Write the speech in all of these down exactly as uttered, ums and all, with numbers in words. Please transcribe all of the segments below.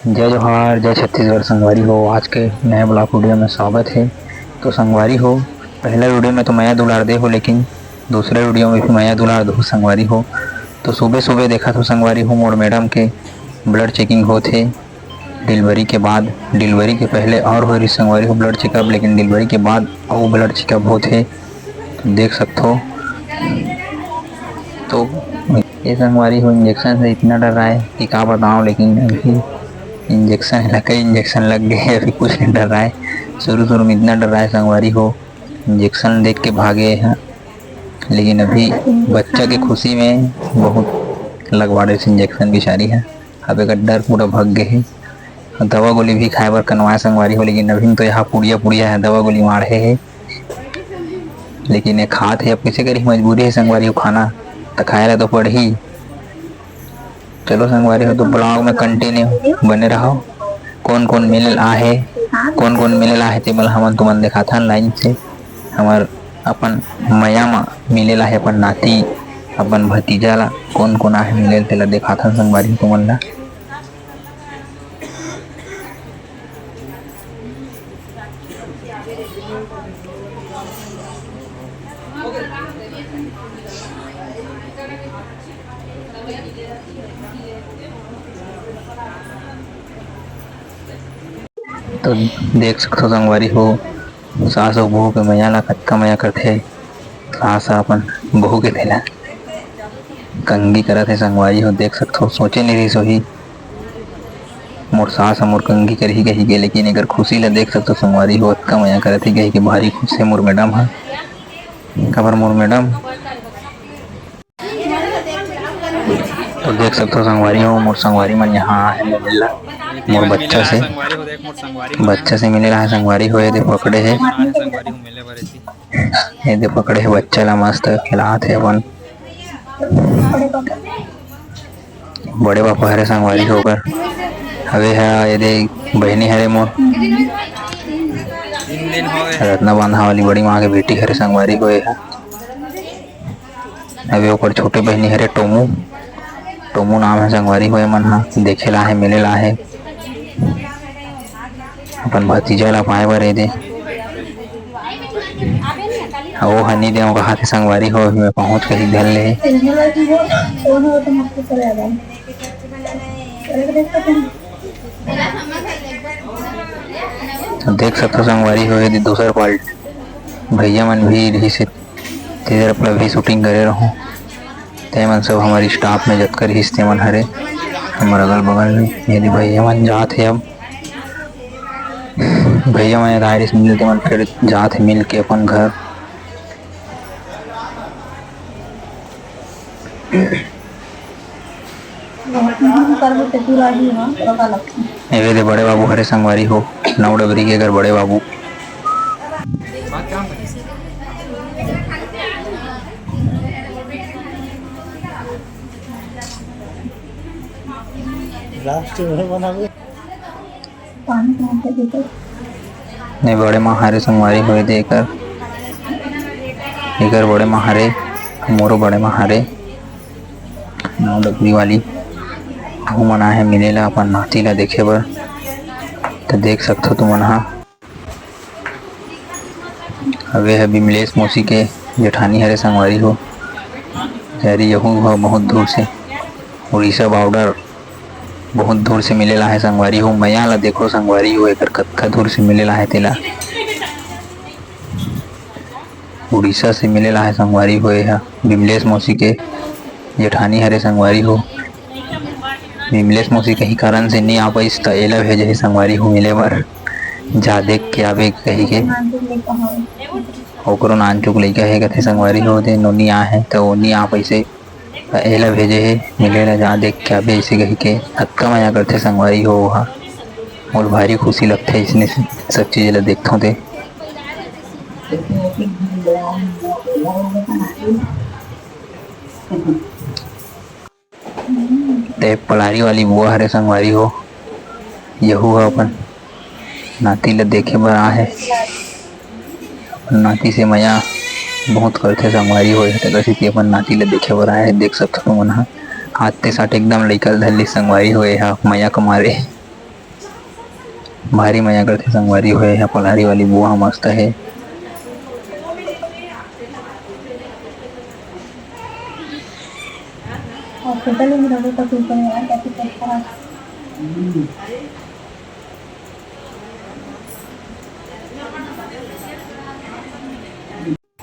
जय जोहार, जय छत्तीसगढ़ संगवारी हो। आज के नए vlog video में स्वागत है। तो संगवारी हो, पहला video में तो मया दुलार दे हो, लेकिन दूसरा video में भी मया दुलार दो संगवारी हो। तो सुबह सुबह देखा तो संगवारी हो, मोर madam के blood checking होत हे delivery के बाद। Delivery के पहले और हो रही संगवारी हो blood checkup, लेकिन delivery के बाद वो blood checkup होत हे, तो देख सकथो। तो ये संगवारी हो, injection से इतना डर्राए कि का बताओ, लेकिन अभी injection ला कई injection लग गए, अभी कुछ नहीं डर्राए। शुरू शुरू में इतना डर्राए संगवारी हो, injection देख के भागे हैं, लेकिन अभी बच्चा के खुशी में बहुत लगवा डरिस injection बेचारी है। अब एकर डर पूरा भग गए है। दवा गोली भी खाए बर कनवाए संगवारी हो, लेकिन अभी तो यहाँ पुड़िया पुड़िया है, दवा गोली मारे है। लेकिन ये खात हे, अब कइसे करी, मजबूरी हे संगवारी हो, खाना त खाए ला तो पड़ही। चलो संगवारी हो, तो vlog में continue बने रहो। कौन कौन मिले ला आहे, कौन कौन मिले ला आहे, ते मन हमन तुमन देखाथन line से। हमर अपन मया म मिले ला आहे अपन नाती, अपन भतीजा ला, कौन कौन आहे मिले ला, तेला देखाथन संगवारी हो तुमन ला। तो देख सकथो संगवारी हो, सास अउ बहू के मया ला कतका मया करथे। सास ह अपन बहू के तेला कंघी करत हे संगवारी हो, देख सकथो। सोचे नइ रहिस होही मोर सास ह मोर कंघी करही कहिके, लेकिन एकर खुशी ला देख सकथो संगवारी हो, अतका मया करत हे कहिके भारी खुश हे मोर madam ह। काबर मोर madam तो देख सकथो संगवारी हो, मोर संगवारी मन यहाँ आहे मिले ला, मोर बच्चा से, बच्चा से मिले ला हे संगवारी हो। ये दे पकड़े हे, ये दे पकड़े हे बच्चा ला, मस्त खिलात हे अपन। बड़े पापा हरे संगवारी हो ओकर। अबे हा ये दे बहिनी हरे मोर, रत्ना बांधा वाली बड़ी माँ के बेटी हरे संगवारी हो ये हा। अबे ओकर छोटे बहिनी हरे टोमू, टोमू नाम हे संगवारी हो। ये मन ह देखे ला हे, मिले ला हे, अपन भतीजा ला पाए बर ए दे। ओ हनी दे कहा थे संगवारी हो, अभी मैं पहुंच कही घर ले। तो देख सकथो संगवारी हो, ये दे दूसर पार्ट भैया मन भी रहिस हे, तेरे अपना भी shooting करे रहूं। ते मन सब हमर staff में जतका रहिस ते मन हरे, हमर अगल बगल में ये दे भैया मन जात हे। अब भैया मन आए रहिस मिल, ते मन फिर जात हे मिल के अपन घर। एवे दे बड़े बाबू हरे संगवारी हो, नौ डबरी के घर बड़े बाबू। ये बड़े माँ हरे संगवारी हो ये दे एकर, एकर बड़े माँ हरे, मोरो बड़े माँ हरे, नौ डबरी वाली। बहू मन आए हे मिले ला अपन नाती ला देखे बर। तो देख सकथो तुमन हा। अबे ह बिमलेश मौसी के जेठानी हरे संगवारी हो। यारी यहू ह बहुत दूर से, उड़ीसा border बहुत दूर से मिले ला हे संगवारी हो। मया ला देखो संगवारी हो, एकर कतका दूर से मिले ला हे तेला। उड़ीसा से मिले ला हे संगवारी हो, ये ह बिमलेश मौसी के जेठानी हरे संगवारी हो। बिमलेश मौसी कहीं कारण से नइ आ पाइस, त एला भेजे हे संगवारी हो मिले बर, जा देख के आबे कही के। ओकरो नानचुक लइका हे कथे संगवारी हो, दे नोनी आ हे, त ओ नइ आ पाइसे, त एला भेजे हे मिले ला, जा देख के आबे अइसे कही के। अतका मया करथे संगवारी हो ओहा, मोर भारी खुशी लगथे अइसने सब चीज ला देखथों ते। ते पलारी वाली बुआ हरे संगवारी हो, यहू ह अपन नाती ल देखे बर आए हे। अपन नाती से मया बहुत करथे संगवारी हो, तेकर सेती अपन नाती ल देखे बर आए हे। देख सकथो तुमन ह, हाथ ते साथ एकदम लइका ल धर लिस संगवारी हो, ये ह मया के मारे। भारी मया करथे संगवारी हो, ये पलारी वाली बुआ ह मस्त हे।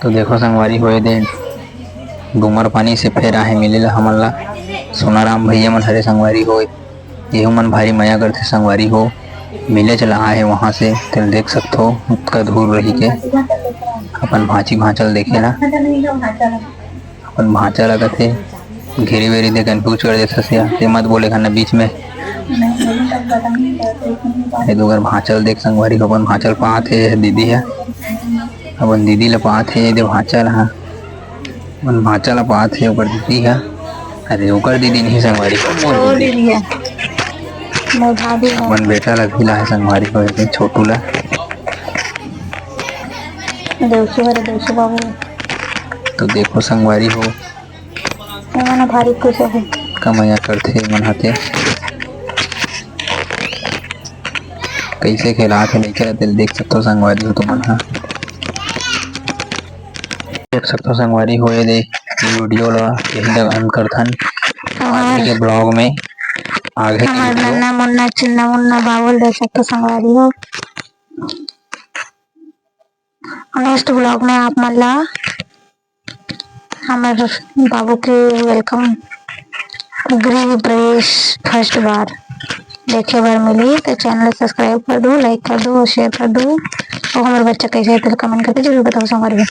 तो देखो संगवारी हो, ये दे डूमर पानी से फेर आहे मिले ला हमन ला। सोनाराम भैया मन हरे संगवारी हो, येहू मन भारी मया करथे संगवारी हो। मिले चला आहे वहाँ से, तेल देख सकथो, उतका दूर रही के अपन भांची भांचल देखे ला। अपन भांचा लगत हे। घेरी वेरी दे confuse कर देथस या, ते मत बोले खाना बीच में। ये दो घर भांचल देख संगवारी हो, अपन भांचल पात हे दीदी ह, अपन दीदी ल पात हे, ये दे भांचल ह, अपन भांचल ल पात हे ओकर दीदी ह। अरे ओकर दीदी नहीं संगवारी हो, मोर और दीदी। दीदी है, मोर भाभी है। अपन बेटा ल भी लाए संगवारी हो, ये छोटू ला। देवसू हरे, देवसू बाबू। तो देखो संगवारी हो, एमन भारी खुश हे। कमैया करथे एमन ह ते। कइसे खेलात हे लइका ल, तेल देख सकथो संगवारी हो तुमन ह। देख सकथो संगवारी हो, ये दे, ये video ल यही तक अंत करथन। आगे के vlog में, आगे के हमार video नन्ना मुन्ना चिन्ना मुन्ना बाबुल देख सकथो संगवारी हो। Next vlog में आप मन ला हमर बाबू के welcome गृह प्रवेश first बार देखे बर मिली, तो channel subscribe कर दो, like कर दो और share कर दो। और हमर बच्चा कैसे है, तो comment करके जरूर बताओ संगवारी हो।